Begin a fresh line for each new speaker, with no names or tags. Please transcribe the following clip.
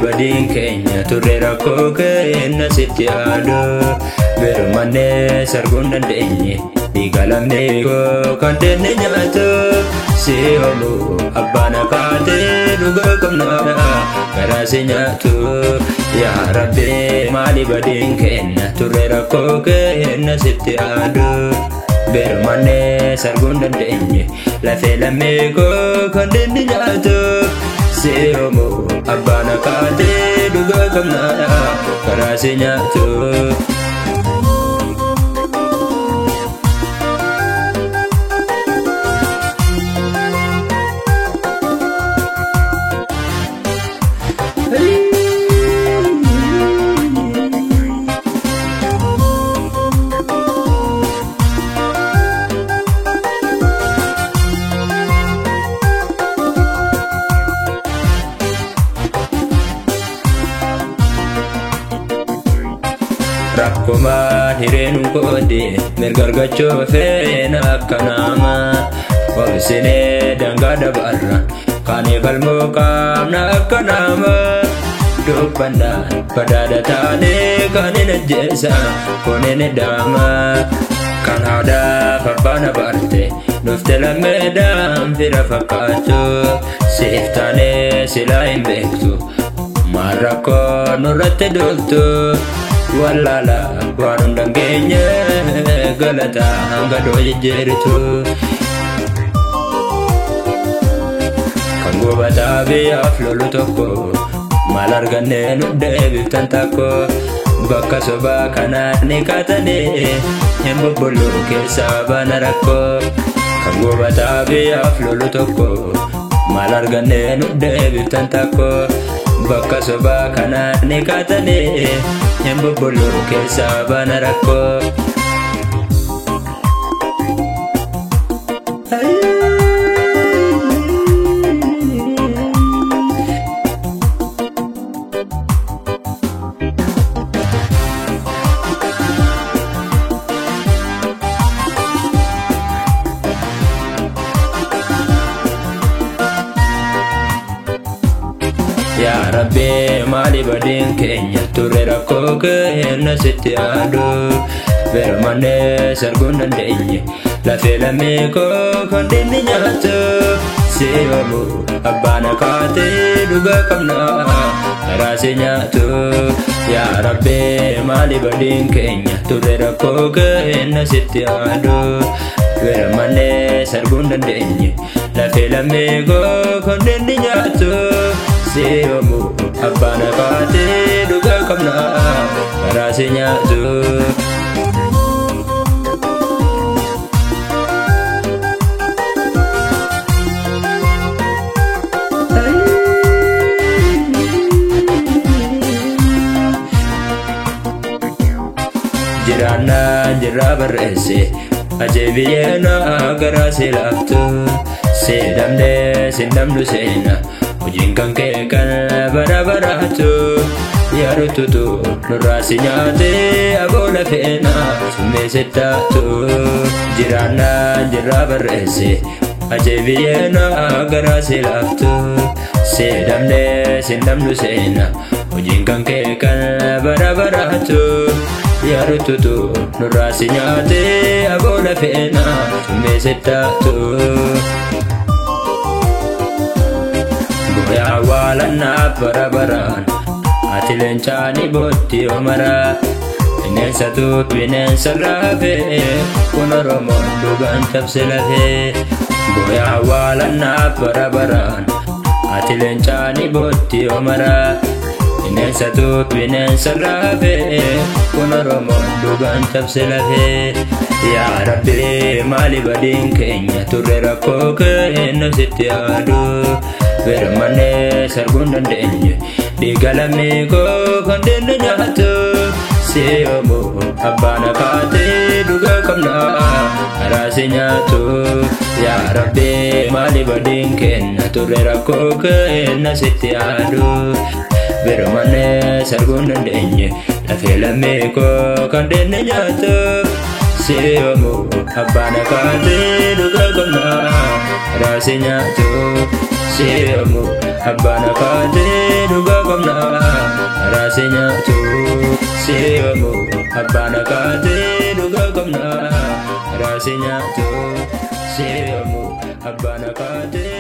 Maali badiin keenya turre rakkoo keenya sitti yaadu birmannee sarguun dandeenye dhiiga lammii koo kan deenne nyaatu si oomu abbaan akaatee dhugaa qabna garaa si nyaatu yaa Rabbi maali badiin keenya turre rakkoo keenya sitti yaadu birmannee sarguun dandeenye lafee lammii koo kan deenne nyaatu si oomu abbaan akaatee dhugaa qabna garaa si nyaatu. Rakkumaan hireen qoode mirga argachuu feena akka nama obsinee dangaa dabarra kaanii falmuu qaamna akka nama dubbannaan badaadha taanee kan hin ajjeesa kun hin daama kan haadhaaf abbaan abarte dhufte lammeedhaan fira fakkaatu siif taanee silaa hin beektu maal rakkoo nurratti duultu. Wallala waan hundaan geenye galata hanga doo jijjiirtu. Kan gubataa biyyaaf lolu tokko maal argannee nu deebiftan takko bakka sobaa kanaan ni kaatanii hin bobboluu keessaa baana rakkoo. Kan gubataa biyyaaf lolu tokko maal argannee nu deebiftan takko bakka sobaa kanaan ni kaatanii hin bobboluu keessaa baana rakkoo. Yaa Rabbi maali badiin keenya turre rakkoo keenya sitti yaadu birmannee sarguun dandeenye lafee lammii koo kan dinni nyaatu si oomu abbaan akaatee dhugaa qabna garaa si nyaatu yaa Rabbi maali badiin keenya turre rakkoo keenya sitti yaadu birmannee sarguun dandeenye lafee lammii koo kan dinni nyaatu. Si oomu abbaan akaatee dhugaa qabna garaa si nyaatu. Jiraannaa jirraa barreesse ajeebiyyeena garaa si laaftu si dhabnee si dhabnu seena. Hojiin kan kee kan bara baraatu yaadututu nurraa si nyaatee aboola feena summee sittaatu jiraannaa jirraa barreesse ajeebiyyeena garaa si laaftu si dhabnee si dhabnu seena hojiin kan kee kan bara baraatu yaadututu nurraa si nyaatee aboola feena summee sittaatu. Yaa awwaalannaaf bara baraan ati leencaani bootti omara bineensatu bineensa raafee kun Oromoon dhugaan cabse lafee. Yaa awwaalannaaf bara baraan ati leencaani bootti omara bineensatu bineensa raafee kun Oromoon dhugaan cabse lafee. Yaa Rabbi maali badiin keenya turre rakkoo keenya sitti yaadu birmannee sarguun dandeenye dhiiga lammii koo kan deenne nyaatu si oomu abbaan akaatee dhugaa qabna garaa si nyaatu yaa Rabbi maali badiin keenya turre rakkoo keenya sitti yaadu birmannee sarguun dandeenye lafee lammii koo kan deenne nyaatu si oomu abbaan akaatee dhugaa qabna garaa si nyaatu. Si oomu abbaan akaatee dhugaa qabna raasee nyaatu siyoomuu abbaan akaatee dhugaa qabna raasee nyaatu siyoomuu abbaan akaatee.